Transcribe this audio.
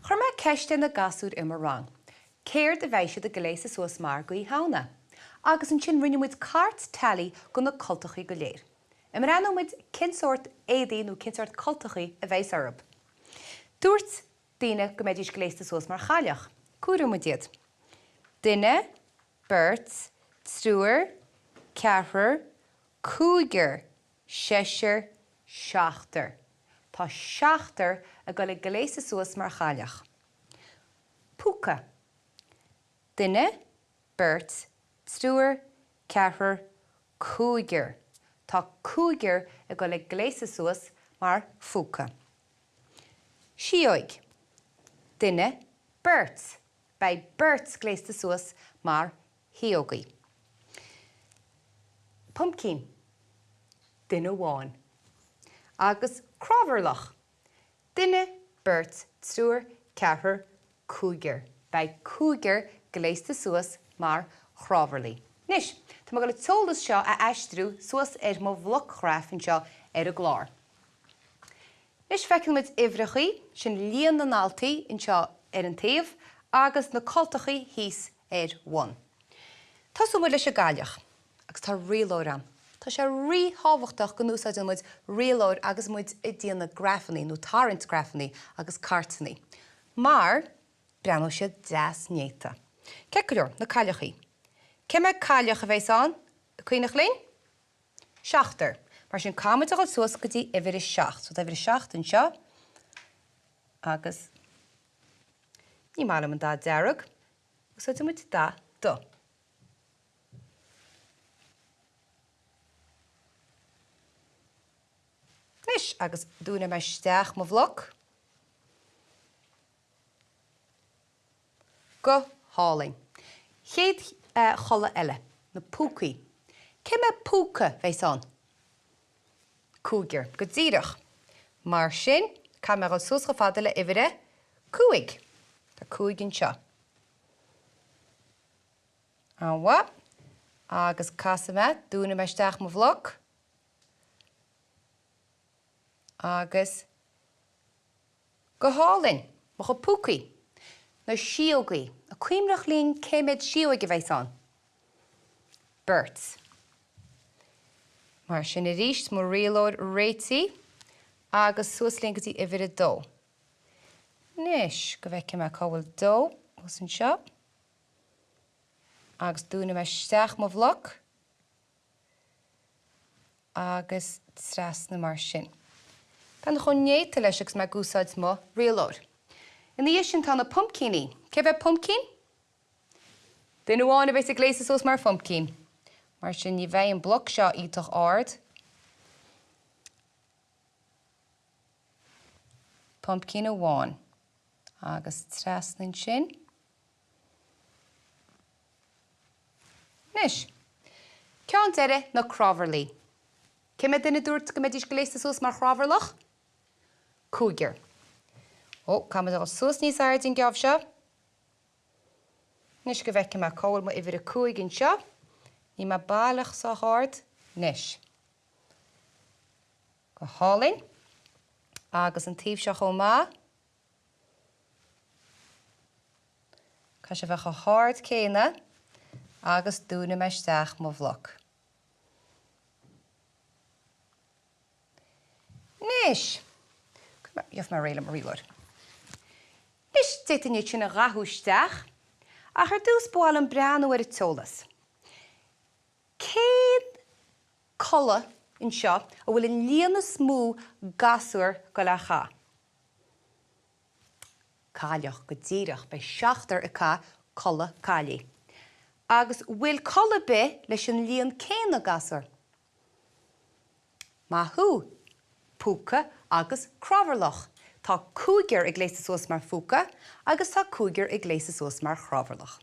Chuir mé ceist ar na gasúir i mo rang, céard a bheidh siad ag gléasadh suas mar go Oíche Shamhna? Agus ansin rinne muid cairt teailí go na cultachaí go léir. An mbreathnóidh muid cén sórt éadaí nó cén sórt cultachaí a bheas orthu? Dúirt daoine go mbeidís gléasta suas mar chailleach. Comhaireoidh muid iad. Duine, beirt, triúr, ceathrar, cúigear, seisear, seachtar. Tá seachtar ag dul ag gléasadh suas mar chailleach. Púca. Duine, beirt, triúr, ceathrar, cúigear. Tá cúigear ag dul ag gléasadh suas mar phúca. Sidheog. Duine, beirt. Beidh beirt gléasta suas mar shidheogaí. Pumpcín. Duine amháin. Agus crábhairleach. Duine, beirt, triúr, ceathrar, cúigear. Beidh cúigear gléasta suas mar chrábhairligh. Anois, tá mé ag dul an t-eolas seo a aistriú suas ar mo bhlocghraf anseo ar an gclár. Anois feiceann muid uimhreachaí, sin líon na ndaltaí anseo ar an taobh agus na cultachaí thíos ar bhun. Tosóidh muid leis an gcailleach. Agus tá rialóir ann. Tá sé ríthábhachtach go n-úsáideann muid rialóir agus muid ag déanamh grafannaí nó tarraingt grafannaí agus cairteannaí. Mar breathnóidh siad deas néata. Ceart go leor, na cailleachaí. Cé mhéad cailleach a bheas ann? An cuimhneach linn? Seachtar. Mar sin caithfidh muid a dhul suas go dtí uimhir a seacht. So tá uimhir a seacht anseo agus ní maith liom an dath dearg. Úsáidfidh muid dath dubh. Anois, agus dúnfaidh mé isteach mo bhloc. Go hálainn. Chéad chulaith eile, na púcaí. Cé mhéad púca bheas ann? Cúigear, go díreach. Mar sin, caithfidh mé a dhul suas chomh fada le uimhir a cúig. Tá cúig anseo. An-mhaith. Agus casfaidh mé, dúnfaidh mé isteach mo bhloc. Agus go hálainn! Mo chuid púcaí. Na síógaí. An cuimhneach linn cé mhéad síóig a bheas ann? Beirt. Mar sin arís, mo rialóir réitithe agus suas linn go dtí uimhir a dó. Anois, go bhfeicfidh mé cá bhfuil dó, thuas anseo. Agus dúnfaidh mé isteach mo bhloc agus trasna mar sin. Breathnaigh chomh néata leis agus mé ag úsáid mo rialóir. Ina dhiaidh sin tá na pumpcíní. Cé mhéad pumpcín? Duine amháin a bheas ag gléasadh suas mar phumpcín. Mar sin ní bheidh an bloc seo iontach ard. Pumpcín amháin. Agus trasna ansin. Anois, ceann deiridh, na crábhairligh. Cé mhéad duine a dúirt go mbeidís gléasta suas mar chrábhairleach? Cúigear. Ó, caithfidh muid a dhul suas níos airde an geábh seo. Anois go bhfeicfidh mé cá bhfuil m'uimhir a cúig anseo. Níl mé baileach sách ard. Anois. Go hálainn. Agus an taobh seo chomh maith. Caithfidh sé bheith chomh hard céanna agus dúnfaidh mé isteach mo bhloc. Anois, gheobhaidh mé réidh le mo rialóir. Anois, d'fhéadfainn iad sin a dhathú isteach, ach ar dtús ba mhaith liom breathnú ar an t-eolas. Cén culaith anseo a bhfuil an líon is mó gasúr ag goil á chaitheamh? Cailleach, go díreach. Beidh seachtar ag caitheamh culaith caillí. Agus bhfuil culaith ar bith leis an líon céanna gasúr? Maith thú! Púca agus crábhairleach. Tá cúigear ag gléasadh suas mar phúca agus tá cúigear ag gléasadh suas mar chrábhairleach.